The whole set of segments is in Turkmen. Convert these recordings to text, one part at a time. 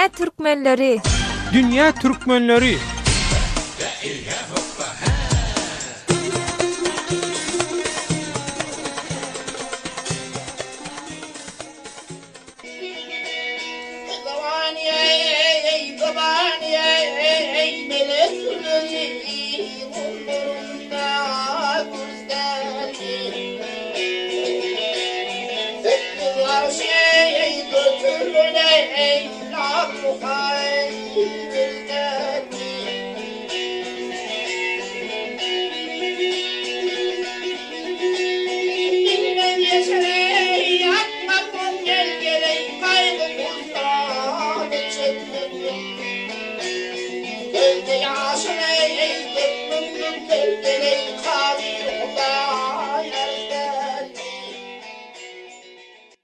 Dünýä türkmenleri! Dünýä türkmenleri!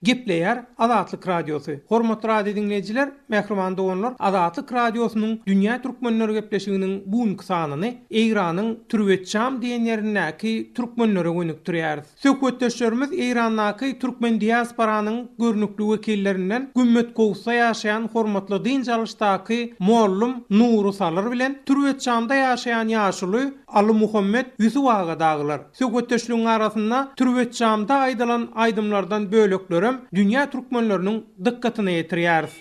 Gepleýär Azatlyk Radiosy. Hormatly radio diňleýjiler, mähriban doganlar, Azatlyk Radiosynyň Dünýä Türkmenleri gepleşiginiň bu günki sanyny Eýranyň Türwetjam diýen ýerindäki türkmenlere gönükdirýäris. Söhbetdeşlerimiz Eýrandaky türkmen diasporanyň görnükli wekillerinden Gümmetkowusda ýaşaýan hormatly dynç alyşdaky mollum Nury Salyr bilen Türwetjamda ýaşaýan ýaşuly Alymuhammet Ýusup aga dagylar. Söhbetdeşligiň arasynda Türwetjamda aýdylan aýdymlardan böleklerem dünýä türkmenleriniň dykgatyna ýetirýäris.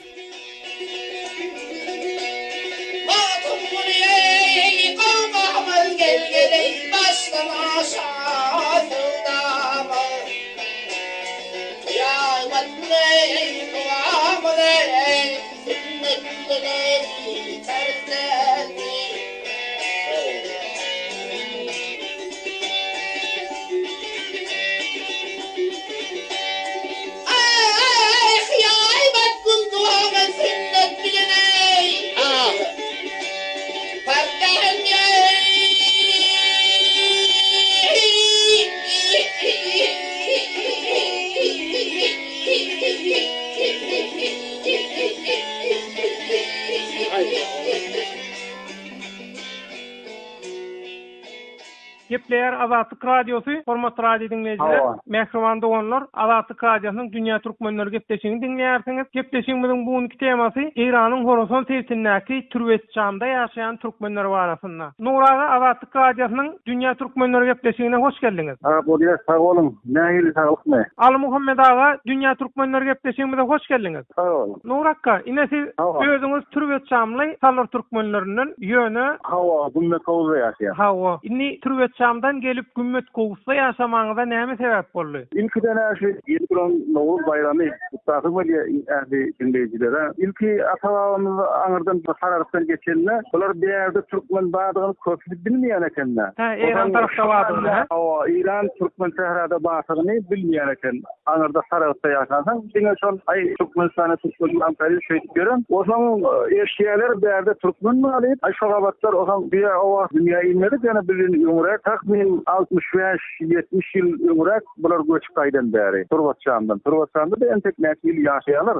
Gepleýär Azatlyk Radiosy, hormatly radio diňleýjiler, mähriban doganlar, Azatlyk Radiosynyň Dünýä Türkmenleri gepleşigini diňleýärsiňiz. Gepleşigimiziň bu günki temasy Eýranyň Horasan sebitindäki Türwetjamda ýaşaýan türkmenler barasynda. Nury aga, Azatlyk Radiosynyň Dünýä Türkmenleri gepleşigine hoş geldiňiz. Sag bolýas, sag boluň. Nähili saglykmy? Alymuhammet aga, Dünýä Türkmenleri gepleşigimize hoş geldiňiz. Sag boluň. Nury akga, ine siz özüňiz Türwetjamly salyr türkmenlerinden, ýöne. Hawa, Gümmetkowuzda ýaşaýan. Hawa. Indi Türwetjamdan gelip Gümmetkowuzda ýaşamagyňyza näme sebäp boldy? Ilkiden-ä şu gelip duran Nowruz baýramy gutlasym gelýär ähli diňleýjilere. Ilki ata-babamyz aňyrdan Sarahsdan geçende, bular bärde türkmen bardygyny köpüsi bilmeýän eken-dä. Hä, Eýran tarapda bardygyny, hä? Hawa, Eýran türkmen sährada bardygyny bilmeýän eken. Aňyrda Sarahsda ýaşansoň, diňe şol, aý, Türkmenistanda türkmen barmyka diýip şeýdip ýören. Onsoň eşidýärler, bärde türkmen bar diýip, aý, şo gabatlar, onsoň biz-ä o wagt dünýä inmedik, ýöne bizden öňräk, takmyn 65, 70 ýyl öňräk bular göçüp gaýdan bäri, Turbatjamdan. Turbatjamda-da entek näçe ýyl ýaşaýarlar.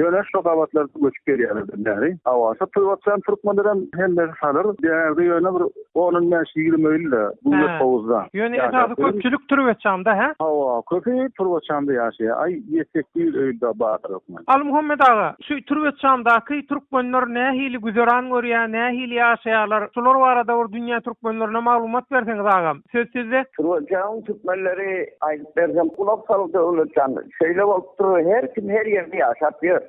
Ýöne şo gabatlar göçüp gelýärler bäri. Hawa, şo Turbatjam türkmenlerem hemmesi salyr. Bärde ýöne bir on-on bäş, 20 ýyl-da Güwlet-Howuzda. Ýöne esasy köpçülik Turbatjamda, hä? Hawa, köpi Turbatjamda ýaşaýar. Aý, ýedi-sekiz ýüz öý-de bardyr hökman. Alymuhammet aga, şu Türwetjamdaky türkmenler nähili güzeran görýär, nähili ýaşaýarlar, şular barada bir dünýä türkmenlerine maglumat berseňiz agam, söz sizde. Türwetjamyň türkmenleri aýdyp bersem gulak sal Döwletjan, şeýle bolup dur, her kim her ýerde ýaşap ýör.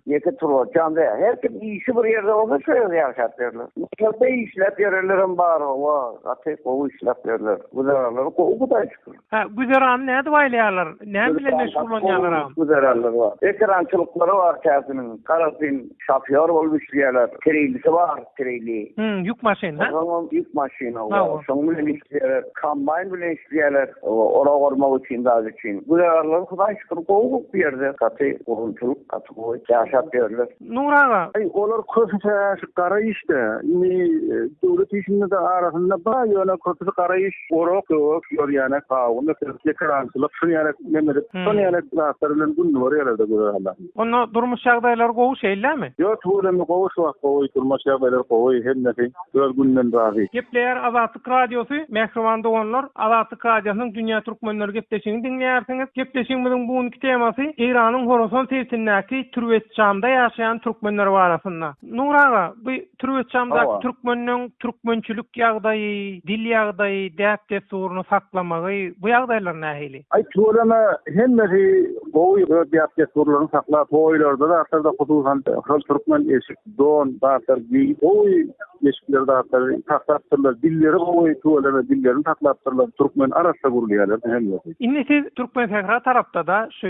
Ýeke Türwetjam däl, her kim işi bir ýerde bolsa şo ýerde ýaşap ýörler. Maşalda işläp ýörenlerem bar, hawa, gaty gowy işläp ýörler. Güzeranlary gowy Hudaý şükür. Hä, güzerany nädip aýlaýarlar? Näme bilen meşgullanýarlar agam? Güzeranlary bar. Ekerançylyklary bar käsiniň. Garasyn şofýor bolup işleýärler. Treýlisi bar, treýli. Hum, ýük maşyny, hä? Onuň ýük maşyny, hawa. Şonuň bilen işleýärler. Kombaýn bilen işleýärler. Orak ormak üçin, zat üçin. Güzeranlary Hudaý şükür gowy bu ýerde. Gaty gurgunçylyk, gaty gowy. Ýaşap ýörler. Nury aga. Aý, olar köpüsi şu gara işde. Indi döwlet işinde-de arasynda bar, ýöne köpüsi gara iş. Orak, döwek, ýorýanek, gawun ösdürip, ekerançylyk, şun ýaly nemedik, şon ýaly zatlar bilen gününi görýärler-de gözel. Onda durmuş ýagdaýlary gowy şeýlemi? Ýok, tüweleme gowy şu wagt gowy, durmuş ýagdaýlary gowy, hemmesi öz gününden razy. Gepleýär Azatlyk Radiosy. Radiosy, mähriban doganlar, Azatlyk Radiosynyň Dünýä Türkmenleri gepleşigini diňleýärsiňiz. Gepleşigimiziň bu günki temasy Eýranyň Horasan sebitindäki Türbetjamda ýaşaýan türkmenler barasynda. Nur aga, bu Türbetjamdaky türkmenleň türkmençilik ýagdaýy, dil ýagdaýy, däp-dessuryny saklamagy, bu ýagdaýlar nähili? Aý, tüweleme, hemmesi gowy, öz däp-dessurlaryny saklap, toýlarda zatlarda hususan şol türkmen eşik, don zatlar geýip, gowy eşikleri zatlary saklapdyrlar, dilleri gowy, tüweleme dillerini saklapdyrlar, türkmen arassa gürleýärler hemmesi. Indi siz Türkmensähra tarapda-da şu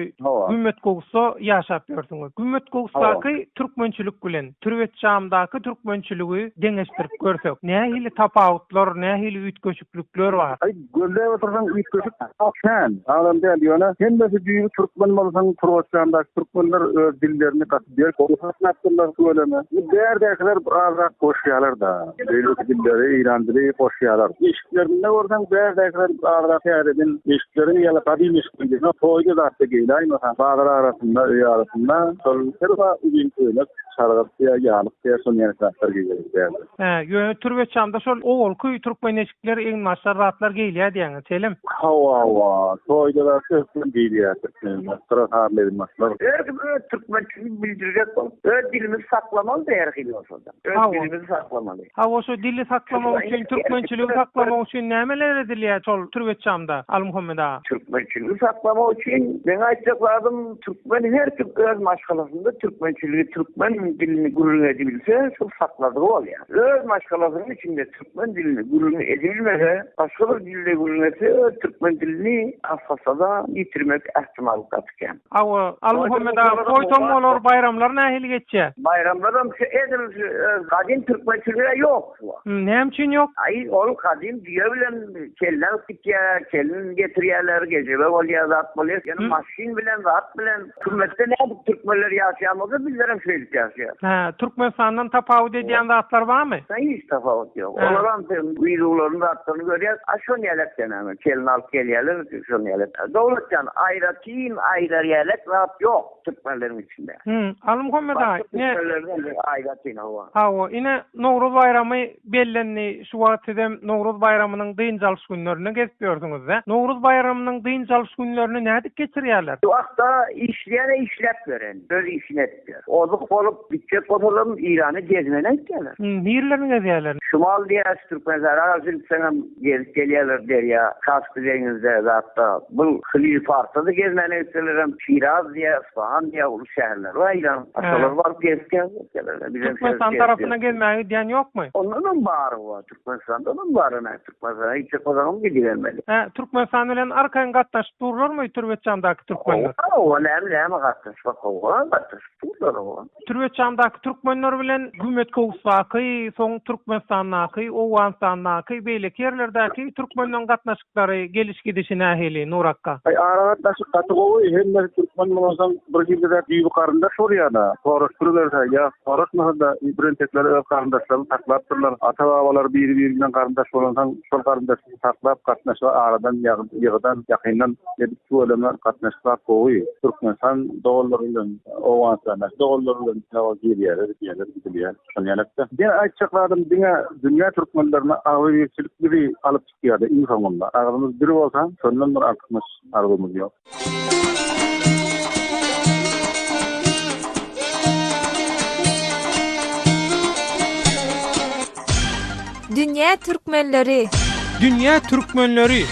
Gümmetgowusda ýaşap ýörsüňiz. Gümmetgowusdaky türkmençilik bilen Türbetjamdaky türkmençiligi deňeşdirip görsek, nähili tapawutlar, nähili üýtgeşiklikler bar? Aý, gözläp otursaň üýtgeşik zat kän. Azam däl, ýöne hemmesi düýbi türkmen bolsaň Türbetjamdaky türkmenler öz dillerini gaty berk gowy saklapdyrlar tüweleme. Bu bärdäkiler azrak goşýalar-da. Beýleki dilleri, eýran dili goşýalar. Eşiklerinde görseň bärdäkiler azrak täzeden eşikleri ýaly gadym eşikleri geýýär. Toýda zatda geýläýmese, bazar arasynda, öý arasynda şol her bir uzyn köýnek, şalgar diýýär, ýalyk diýýär, şol ýaly zatlar geýýärler bärde. Hä, ýöne Türbetjamda şol owalky türkmen eşikleri, eginbaşlar zatlar geýilýär diýýäňiz, şeýlemi? Hawa, hawa, toýda zatda hökman geýilýär türkmenler, gyra sarly eginbaşlar. Her kim öz türkmençiligini bildirjek bolup, öz dilimizi saklamaly-da her hili bolsa-da. Öz dilimizi saklamaly. Hawa, şu dili saklamak üçin, türkmençiligi saklamak üçin nämeler edilýär şol Türbetjamda, Almuhammet aga? Türkmençiligi saklamak üçin, meň aýtjak zadym, türkmen her kim öz maşgalasynda türkmençiligi, türkmen dilini gürrüň edibilse, şol sakladygy bolýar. Öz maşgalasynyň içinde türkmen dilini gürrüň edibilmese, başga bir dilde gürrüň etse, öz türkmen dilini asla-da ýitirmek ähtimaly gaty kän. Hawa, Almuhammet aga, toý-toň bolar, baýramlar nähili geçýär? Baýramlaram şu edil şu gadym türkmençilige ýok şu wagt. Näme üçin ýok? Aý, ol gadym düýe bilen kelle alyp gitýär, kelin getirýärler, gejebe bolýar, zat bolýar. Ýöne maşyn bilen, zat bilen Kümmetde nädip türkmenler ýaşaýan bolsa, bizlerem şeýdip ýaşaýarys. Hä, Türkmenistandan tapawut edýän zatlar barmy? Hiç tapawut ýok. Olaram wideolaryny zatlaryny görýäs, a şon ýalak näme, kelin alyp gelýärler, şon ýalak. Döwletjan, aýratyn aýrar ýalak zat ýok türkmenleriň içinde. Hü, Almuhammet aga, ine. Türkmenlerden aýratyn hawa. Hawa, ine Nowruz baýramy bellendi, şu wagt sizem Nowruz baýramynyň dynç alyş günlerinde gezip ýörsüňiz-dä. Nowruz baýramynyň dynç alyş günlerini nädip geçirýärler? Şu wagtda işleýäne işläp beren, öz işini edip ýör. Ozuk bolup gitjek bolsalam Eýrana gezmene gitýärler. Nirelerini gezýärler? Şimal diýýäs, Türkmenistana garşy gitseňem gezip gelýärler derýa, Kaspi deňizde zatda. Bu Halil Parsda-da gezmäne gitselerem Şiraz diýýär, Isfahan diýýär, uly şäherler bar Eýranyň. Şolar baryp gezip gelýärler. Türkmenistan tarapyna gezmäge gidýän ýokmy? Ondanam bary bar. Türkmenistandanam bar ine. Türkmenistana gitjek bolsaňam gidibermeli. Hä, Türkmenistan bilen arkaýyn gatnaşyp durlarmy Türbetjamdaky türkmenler? Hawa, näme näme gatnaşmak hawa, gatnaşyp durlar hawa. Türbetjamdaky türkmenler bilen Gümmezkowusdaky, soň Türkmenistandaky, Owganystandaky, beýleki ýerlerdäki türkmenleň gatnaşyklary, geliş-gidişi nähili, Nur akga? Aý aragatnaşyk gaty gowy, hemmesi türkmen bolansoň bir hili-de düýbi garyndaş bolýar-da. Soraşdyryberse ýa soraşmasa-da birentekleri öz garyndaşlaryny saklapdyrlar. Ata-babalary biri-biri bilen garyndaş bolansoň şol garyndaşlygy saklap gatnaşygy aradan ýygydan, ýakyndan edip tüweleme gatnaşyk gowy. Türkmenistan doganlary bilen, Owganystandaky doganlar bilen hawa girýärler, gidýärler, gidilýär. Şony ýaly-da. Diňe aýtjak zadym diňe dünýä türkmenlerine agzybirçilik bizi alyp çykýardy iň soňunda. Agzymyz bir bolsa, şondan bir artykmaç arzuwymyz ýok. Dünýä türkmenleri. Dünýä türkmenleri.